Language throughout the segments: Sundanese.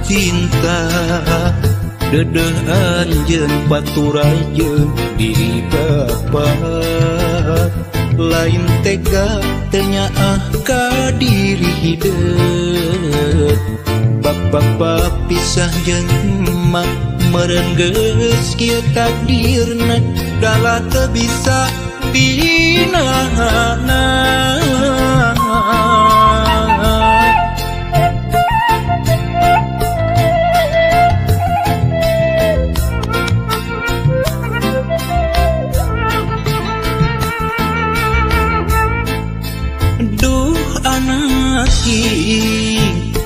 cinta dedeh anjeun paturai jeung diri bapa lain tega teu nyaah ka diri hideut bapa pisah jeung emak meureun geus kieu takdirna dalah teu bisa dinahana. Duh anak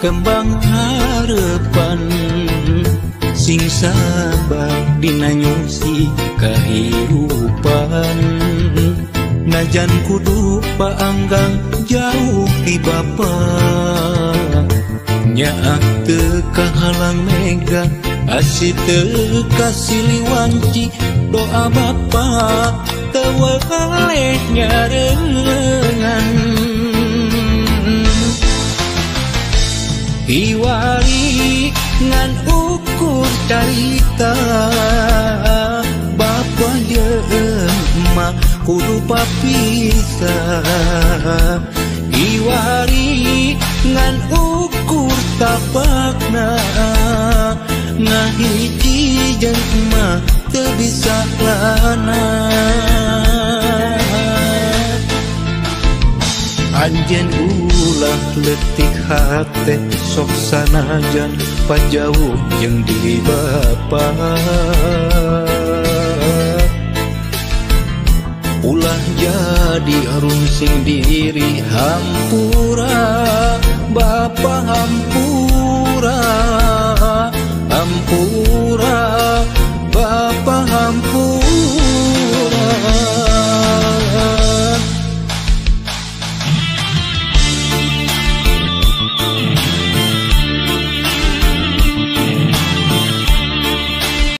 kembang harapan sing sabar dina nyusi kahirupan najan kudu paanggang jauh ti bapa nyaah teu kahalang mega asih teu kasiliwanci doa bapa teu weleh nyarengan. Iwari ngan ukur carita bapa jeung emak kudu papisah iwari ngan ukur tapakna ngahiji jeung emak teu bisa lana. Anjeun ulah leutik hate sok sanajan pajauh jeung diri bapa ulah jadi rungsing diri hampura bapa hampura hampura.